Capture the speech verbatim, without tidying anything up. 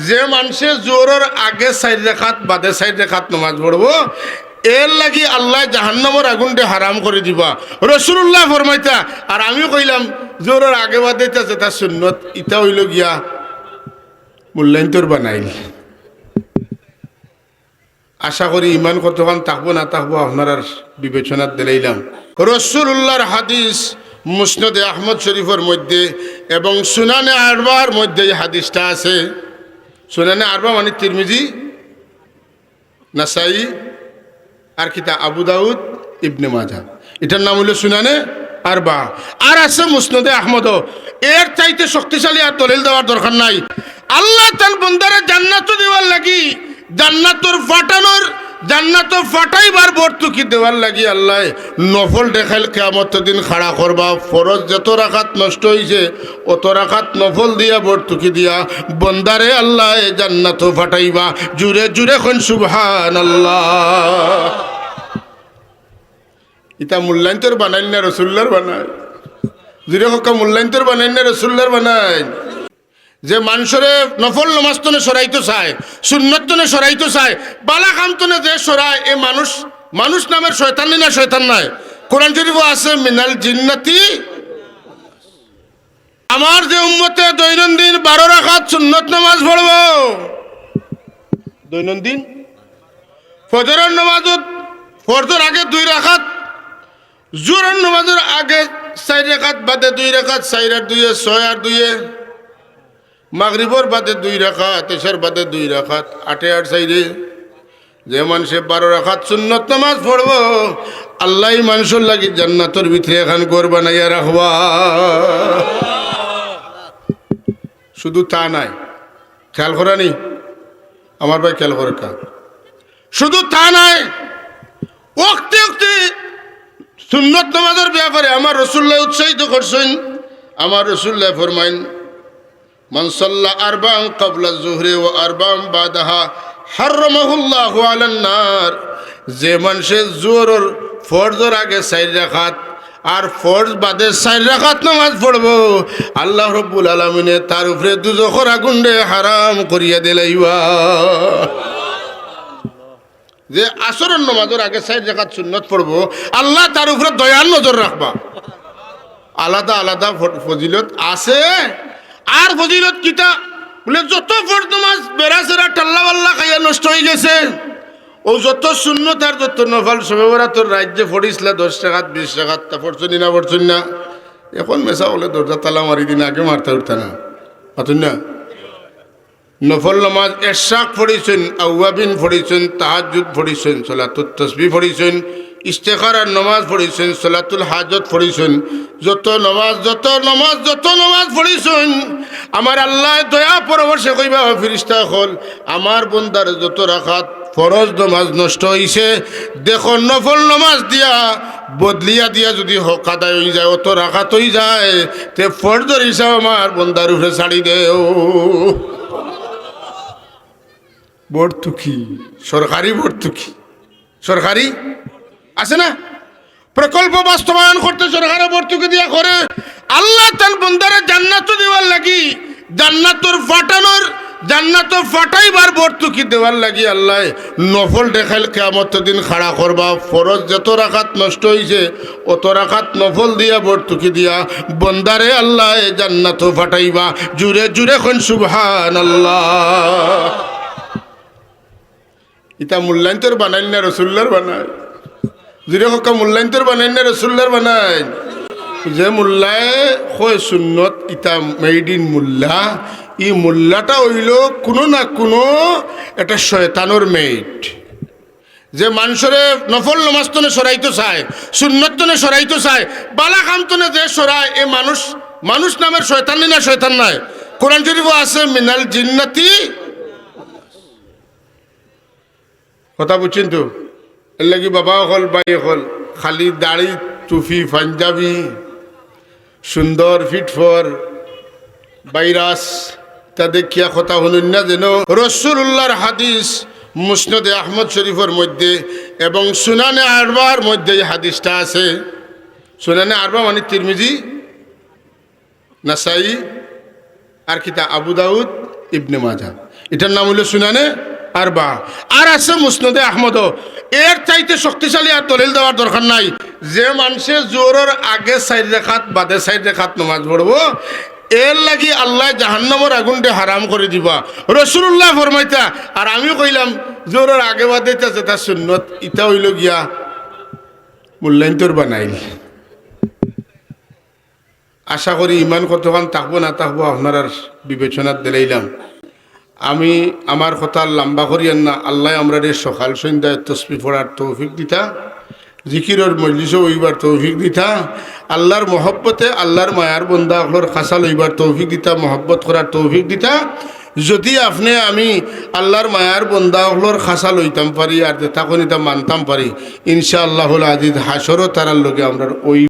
যে মানষে জোহরর আগে চাইর রেকাত, বাদে চাইর রেকাত নমাজ পড়বো, এর লাগি আল্লায় জাহান্নামর আগুনরে হারাম করি দিবা। রাসুলুল্লায় ফরমাইতা, আর আমি কইলাম, জোহরর আগে বাদে ইতা যেতা সুন্নত, ইতা অইলো গিয়া মূল্যায়ন্তর বানাইল। আশা করি ইমান কতখান থাকবো না থাকবো আপনারার বিবেচনাত দিলাইলাম। রাসুলুল্লার হাদিস মুসনাদে আহমদ শরিফর মধ্যে এবং সুনানে আরবার মধ্যে এই হাদিসটা আছে। সুনানে আরবা মানে তিরমিজি, নাসাই, আর কিতা? আবু দাউদ, ইবনে মাজাহ। ইটার নাম অইলো সুনানে আরবা। আর আছে মুসনাদে আহমদও। এর চাইতে শক্তিশালী আর দলিল দেওয়ার দরকার নাই। আল্লায় তান বন্দারে জান্নাতো দিবার লাগি, জান্নাতর ফাটানোর, জান্নাতো ফাটাইবার ভর্তুকি দেওয়ার লাগি আল্লায় নফল দেখাইল কিয়ামতর দিন খাড়া করবা। ফরজ যত রাকাত নষ্ট অইছে, অত রাকাত নফল দিয়া ভর্তুকি দিয়া বন্দারে আল্লায় জান্নাতো ফাটাইবা। জুরে জুরে কইন সুবহানাল্লাহ। ইতা মূল্যায়ন্তর বানাইল না রসুল্লার বানাইল? জুরে কউক্কা, মূল্যায়ন্তর বানাইল না রসুল্লার বানাইল? যে মানষরে নফল নমাজ তনে সরাইতো চায়, সুন্নত তনে সরাইতো চায়, বালা কাম তনে যে সরায়, এ মানুষ, মানুষ নামের শয়তান নি না শয়তান নায়? কোরআন শরিফো আছে, মিনাল জিন্নাতি। আমার যে উম্মতে দৈনন্দিন বারো রাকাত সুন্নত নমাজ পড়বো, দৈনন্দিন ফজরর নমাজত, ফরজর আগে দুই রাকাত, জোহরর নমাজর আগে চাইর রাকাত, বাদে দুই রাকাত, চাইর আর দুইয়ে ছয় আর দুইয়ে, মাগরিবর বাদে দুই রাকাত, এশার বাদে দুই রাকাত, আটে আর চাইরে। যে মানষে বারো রাকাত সুন্নত নমাজ পড়বো, আল্লায় ই মানষর লাগি জান্নাতর ভিতরে এখান ঘর বানাইয়া রাখবা। শুধু তা নায়, খেয়াল করানি, আমার ভাই খেয়াল করেক্কা। শুধু তা নায়, অক্তে অক্তে সুন্নত নমাজর ব্যাপারে আমার রসুল্লায় উৎসাহিত করছইন। আমার রসুল্লায় ফরমাইন, মান সাল্লা আরবাআন ক্বাবলা যুহরি ওয়া আরবাআন বাদাহা হাররামাহুল্লাহু আলান নার। যে মানষে জোহরর, ফরজর আগে চাইর রাকাত আর ফরজ বাদে চাইর রাকাত নমাজ পড়বো, আল্লাহ রব্বুল আলামিনে তার উপরে দুজখর আগুনরে হারাম করিয়া দিলাইবা। যে আসরর নমাজর আগে চাইর রাকাত সুন্নত পড়বো, আল্লায় তার উপরে দয়ার নজর রাখবা। আলাদা আলাদা ফ-, ফজিলত আছে। আর ফজিলত কিতা? বুলে, যত ফরজ নমাজ বেড়া-চেরা টাল্লা-বাল্লা খাইয়া নষ্ট অইগেছে, অউ যত সুন্নত আর যত নফল, শবে বরাতর রাইত যে পড়িছলা দশ রাকাত, বিশ রাকাত, তা পড়ছইন নি না পড়ছইন না? এখন মেসাব অকলে দরজা তালা মারি দিন, আগে মারতা উঠতা না, মাতইন না? নফল নমাজ এশরাক পড়িছইন, আউয়াবিন পড়িছইন, তাহাজ্জুদ পড়িছইন, সলাতুত তসবিহ পড়িছইন, ইস্তেখারার নমাজ পড়িছইন, সলাতুল হাজত পড়িছইন, যত নমাজ, যত নমাজ, যত নমাজ পড়িছইন, আমার আল্লায় দয়া পরবশে কইবা, "ও ফিরিস্তা অকল, আমার বন্দার যত রাকাত ফরজ নমাজ নষ্ট অইছে, দেখো নফল নমাজ দিয়া বদলিয়া দিয়া যুদি হক আদায় অইযায়, অত রাকাত অইযায়, তে ফরজর হিসাব আমার বন্দার উপরে ছাড়ি দেও।" ভর্তুকি, সরকারি ভর্তুকি, সরকারি আছে না? প্রকল্প বাস্তবায়ন করতে সরকারে ভর্তুকি দিয়া করে। আল্লায় তান বন্দারে জান্নাতো দিবার লাগি, জান্নাতর ফাটানোর, জান্নাতো ফাটাইবার ভর্তুকি দেওয়ার লাগি আল্লায় নফল দেখাইল কিয়ামতর দিন খাড়া করবা। ফরজ যত রাকাত নষ্ট অইছে, অত রাকাত নফল দিয়া ভর্তুকি দিয়া বন্দারে আল্লায় জান্নাতো ফাটাইবা। জুরে জুরে কইন সুবহানাল্লাহ। ইতা মূল্যায়ন্তর বানাইল না রসুল্লার বানাইল? জুরে কউক্কা, মূল্যায়ন্তর বানাইল না রসুল্লার বানাইল? যে মোল্লায় কয় সুন্নত, ইতা made in মোল্লা, ই মোল্লাটা অইলো কুনু না কুনু একটা শয়তানর made। যে মানষরে নফল নমাজ তনে সরাইতো চায়, সুন্নত তনে সরাইতো চায়, বালা কাম তনে যে সরায়, এ মানুষ, মানুষ নামের শয়তান নি না শয়তান নায়? কোরআন শরিফো আছে, মিনাল জিন্নাতি। কথা বুঝছইন তো? এর লাগি বাবা অকল, ভাই অকল, খালি দাড়ি, টুপি, পাঞ্জাবি, সুন্দর ফিটফর, ভাইরাস, তা দেখিয়া কথা হুনইন না যেন। রসুলুল্লার হাদিস মুসনাদে আহমদ শরিফর মধ্যে এবং সুনানে আরবার মধ্যে এই হাদিসটা আছে। সুনানে আরবা মানে তিরমিজি, নাসাই, আর কিতা? আবু দাউদ, ইবনে মাজাহ। ইটার নাম অইলো সুনানে আরবা। আর আছে মুসনাদে আহমদও। এর চাইতে শক্তিশালী আর দলিল দেওয়ার দরকার নাই। যে মানষে জোহরর আগে চাইর রেকাত, বাদে চাইর রেকাত নমাজ পড়বো, এর লাগি আল্লায় জাহান্নামর আগুনরে হারাম করি দিবা। রাসুলুল্লায় ফরমাইতা, আর আমি কইলাম, জোহরর আগে বাদে ইতা যেটা সুন্নত, ইটা অইলো গিয়া মূল্যায়ন্তর বানাইল। আশা করি ইমান কতখান থাকবো না থাকবো আপনারার বিবেচনাত দিলাইলাম। আমি আমার কথা লম্বা করিয়ার না, আল্লায় আমরারে সকাল সন্ধ্যায় তসবি পড়ার তৌফিক দিতা, জিকিরর মজলিসও অইবার তৌফিক দিতা, আল্লার মহব্বতে আল্লার মায়ার বন্দা অকলর খাছাল অইবার তৌফিক দিতা, মহব্বত করার তৌফিক দিতা। যদি আপনে আমি আল্লার মায়ার বন্দা অকলর খাছাল অইতাম পারি আর যেতা কইন ইতা মানতাম পারি, ইনশাআল্লাহুল আজিজ হাশরো তারার লগে আমরার অই